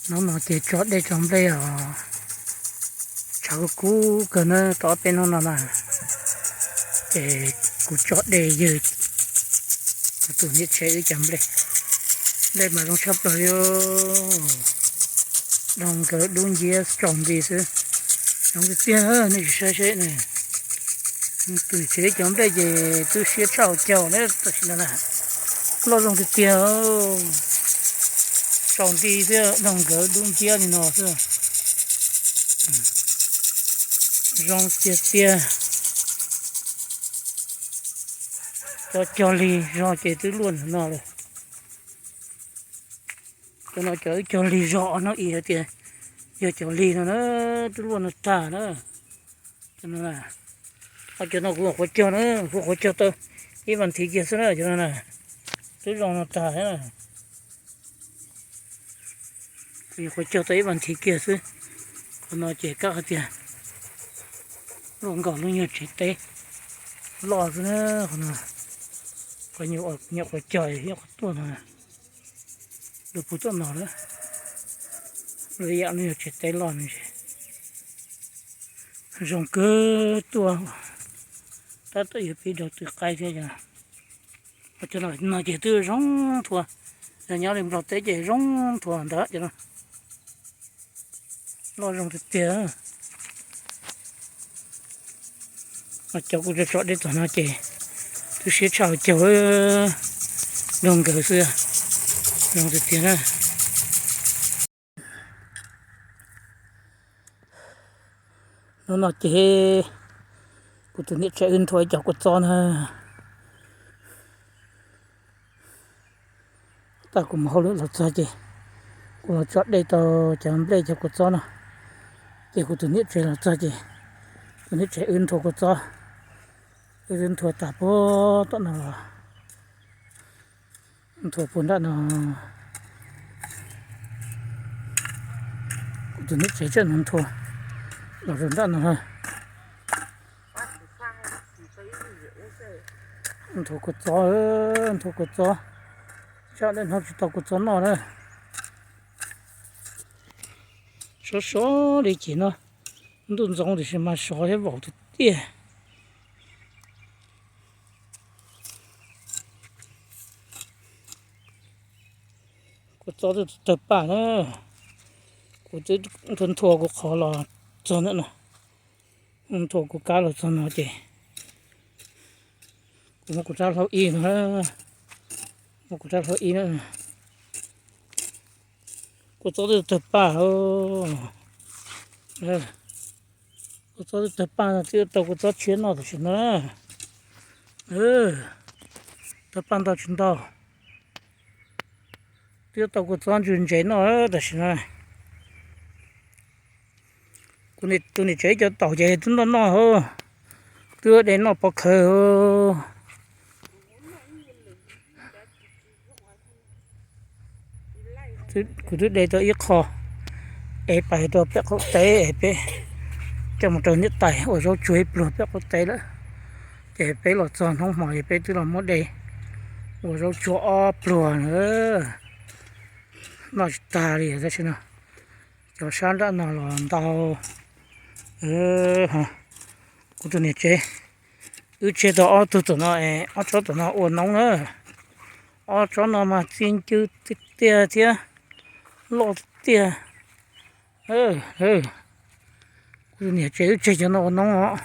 Hnub no ces tso dej tso nplej os, tshav kub kub kawg na, tau ob peb hnub no na. Ces kuv tso dej ywg kuv tus niam tsev wb cov nplej. Nplej mas zoo tshaj plaws li, doog nkawd dub nciab tsaus nti xwb. Zoo tiag tiag, nej sim saib seb ne. Tus niam tsev wb cov nplej ces twb siab tshaj hauv caug na, tam sim no na. Loj zoo tiag tiag, tsaus nti thiab doog nkawd dub nciab li no xwb. Zoo tiag tiag. Cov cog lig zog ces twb luaj no lawm. Cov no cov wb cog lig zog no, ib hais tias yog cov lig no na, twb luaj no tag na. Cov no, cov no kuv qhuav cog na, kuv qhuav cog tau ib vas thiv kiag xwb na, cov no na, twb zoo no tag na. Kuv qhuav cog tau ib vas thiv kiag xwb. Qhov no ces kab hais tias luaj nkaus lub nyuag tsev teb loj xwb na. Qhov no, qhov nyuam qhuav cog nyob qhov tuaj no, lub pug tuaj no na, lub yam lub nyuag tsev teb loj no. Zoo kawg tuaj, tab tom yuav pib rau tw qaib thiab. Cov no ces twb zoo nthua, yog nyob li Nplog teb ces zoo nthua ntawd cov no. Loj zoo tiag tiag. Cov kuv tso tso dej tom no ces twb siab tshaj hauv caug, doog nkawd xwb, zoo tiag tiag na. Hnub no ces kuv tus niam tsev wb nthua ib co kua txob na. Tag kuv mus hauj lwm los txog ces kuv los tso dej tau cov nplej cov kua txob no, ces kuv tus niam tsev los txog ces kuv niam tsev wb nthua kua txob, wb nthua tas puag tom no los nthua puag nram no. Kuv tus niam tsev tseem nthua los rau nram no. Nthua kua txob, nthua kua txob, tsam lawm hnub tsis tau kua txob noj na. Sov sov li ces no, ntuj ntxoov tiam sis mas sov thiab vaum tiag tiag. Kua txob twb tawg paj na. Kuv twb nthua nthua kuv qhov los txog ntawm no, nthua kuv kab los txog no ces kuv muab kuv rab hlau ib no, muab kuv rab hlau ib na. Kua txob twb tawg paj, kua txob twb tawg paj no, twb tau kua txob tshiab noj tam sim no. Tawg paj ntau tsis ntau, twb tau kua txob ntsws ntsev noj tam sim no. Kuv tus niam tsev cov taum ces twb noj noj, twb de noj pov khawv. Kuv twb de tau ib qho es pais rau pem qaum teb es peb coj mus rau niam tais ua zaub tsuag ib pluag pem qaum teb lawm. Ces peb los txog hnub hmo ces peb twb los muab de ua zaub tsuag ob pluag na. Noj tsis tag li tam sim no. Cov sab nram no los ntau. Kuv tus niam tsev, wb tseg tau ob tug tom no es ob tsob tom no ua noob na. Ob tsob no mas txi ncw tiag tiag thiab loj tiag. Kuv tus niam tsev wb tseg cov no ua noob os.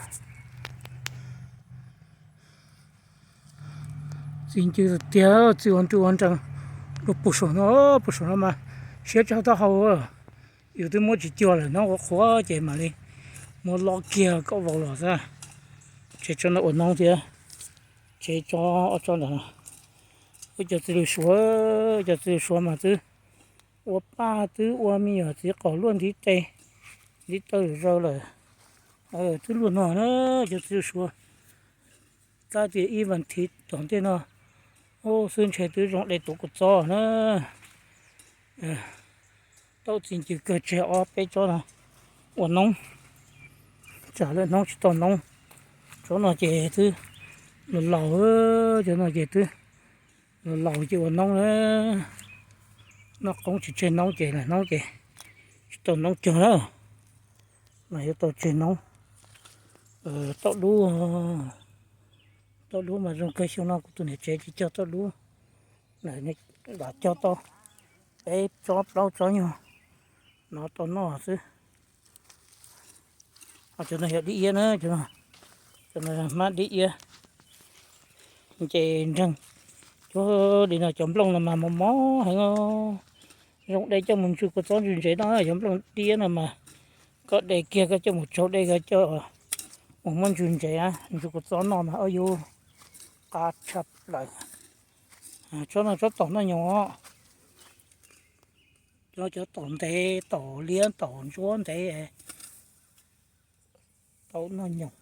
Txi ncw tiag, txi ua nruj ua nrees. Luag puag saum no, puag saum no mas siab tshaj taub hau. Yus twb muab tsis cuag lawm, hnub qhuav qhuav ces mam li muab lob kiag kom vau los xwb. Tseg tsob no ua noob thiab, tseg tsob ob tsob ntawd. Wb cov txiv lws suav, cov txiv lws suav mas twb ua paj, twb ua me nyuam txiv qaum luaj ntiv tes, ntiv taw zaws lawm. Twb luaj no na, cov txiv lws suav. Tab tias ib vas thiv tom ntej no, ub xwb ntshe twb zoo de tuav kua txob na. Tau txi ncw kawg, tseg ob peb tsob no ua noob, tsam lawm hnub tsis tau noob. Tsob no ces twb laus laus, cov no ces twb laus laus ces ua noob na. Noj qoob tsis tseg noob ces lawm hnub ces Tsis tau noob cog na, mas yuav tau tseg noob. Tauj dub, tauj dub mas zoo kawg, xyoo no kuv tus niam tsev tsis cog tauj dub, lam cog tau peb tsob plaub tsob nyuag no tau noj xwb. Cov no yog dib iab na, cov no hmab dib iab, nce nreeg. Cuag li no cov nplooj no mas mos mos heev, zoo de coj mus ntsw kua txob ntsw ntsev no. Cov nplooj dib iab no mas koj de kiag koj coj mus tsaug dej koj coj mus muab ntsw ntsev, ntsw kua txob noj mas ua yuv qab tshaj plaws. Tsob no tsob taum noj nyoos, cov taum ntev, taum liab taum ntsuab ntev, tau noj nyoos.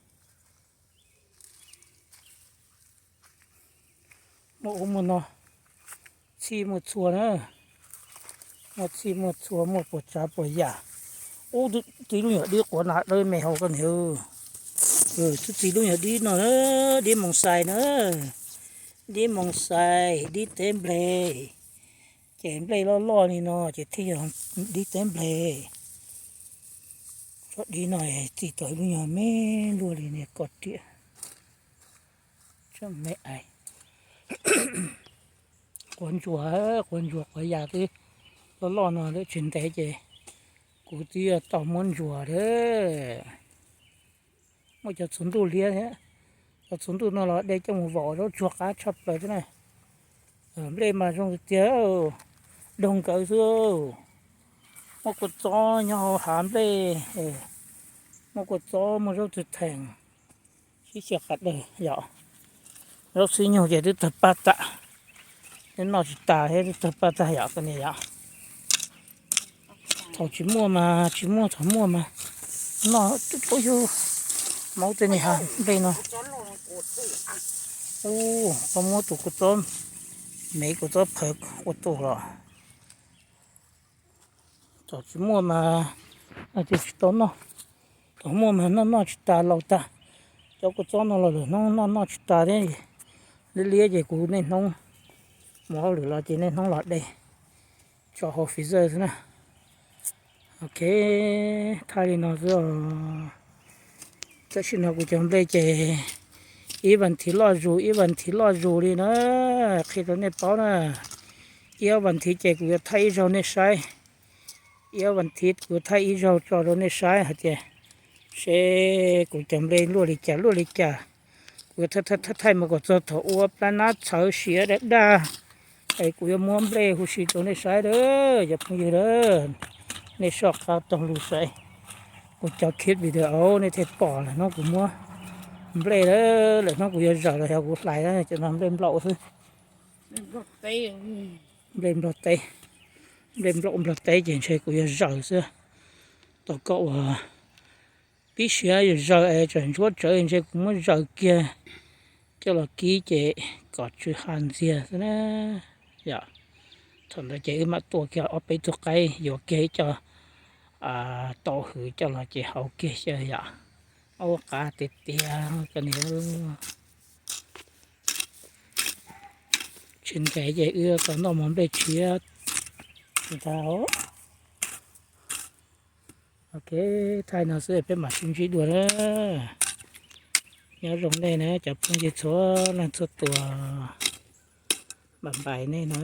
Muaj ub muaj no, txhij muaj txhua na, muaj txhij muaj txhua, muaj puas tsav puas yam. Ub, twb txiv lub nyuag dib quav na dawb me hauv koj niam. Twb txiv lub nyuag dib no, dib moos xais na, dib moos xais, dib teb nplej. Ces nplej loj loj li no ces thiaj yog dib teb nplej. Tsob dib no txi tau ib lub nyuag me luaj li niag ko riam. Tsob me ais, quav ntsuas, quav ntsuas quav yas twb loj loj no lawm tsis ntev ces kuv twb yuav tau muab ntsuas lawm. Muaj cov txhuv ntuj liab thiab, cov txhuv ntuj no los de coj mus vom zaub tsuag qab tshaj plaws thiab na. Nplej mas zoo tiag tiag, doog nkawd xwb. Muaj kua txob nyob hauv hav nplej, muaj kua txob muaj zaub twg theem, sib xyaw qas dawg yom. Zaub xib nyug ces twb tawg paj tag, noj tsis tas thiab twb tawg paj tag yom koj niam yom. Thaum tsis muaj mas tsis muaj, thaum muaj mas noj tub tub yug. Maub tej niag hav nplej no. Ub, koj muab tus kua txob mev kua txob phawv ua tus los. Thaum tsis muaj mas tsis tau noj, thaum muaj mas noj noj tsis tas laus tag. Cov kua txob no los lwm hnub noj noj tsis tas thiab. Liab liab ces kuv niaj hnub mus hauj lwm los ces niaj hnub los de tso hauv freezer xwb na. Ok, thaij li no xwb os. Tam sim no kuv cov nplej ces ib vas thiv loj zus ib vas thiv loj zus li na. Qhia rau nej paub na, ib ob vas thiv ces kuv yuav thaij ib zaug nej saib. Ib ob vas thiv kuv yuav thaij ib zaug tso rau nej saib hais tias seb kuv cov nplej luaj li cas luaj li cas. Kuv yuav thaij thaij mus kom txog thaum ua plab nab txhawv siav daj daj es kuv yuav muab nplej huv si rau nej saib lawm cov phooj ywg lawm. Nej soj qab taug lus saib kuv cov clip video nej thiaj pom lawm hnub kuv muab nplej lawm, lawm hnub kuv yuav zaws los yog kuv hlais cov no nplej nplaum xwb. Nplej nplaum teb, nplej nplaum nplog teb ces ntshe kuv yuav zaws xwb. Tau koj uas pib siav yuav zaws es tsam ntsuab tsawv ntshe kuv muab zaws kiag coj los kib ces kom tsw ha ntxiag xwb na yom. Thaum ntawd ces wb mam tua kiag ob peb tug qaib yuav kiag ib co tau hwv coj los ces hau kiag xyaw yom. Ua qab tiag tiag koj niam. Tsis ntev ces wb tau noj mov nplej tshiab ntag. Ok, thaij no xwb peb mam sib ntsib dua na. Nyob zoo nej na cov phooj ywg txhua leej txhua tus, bye bye nej na.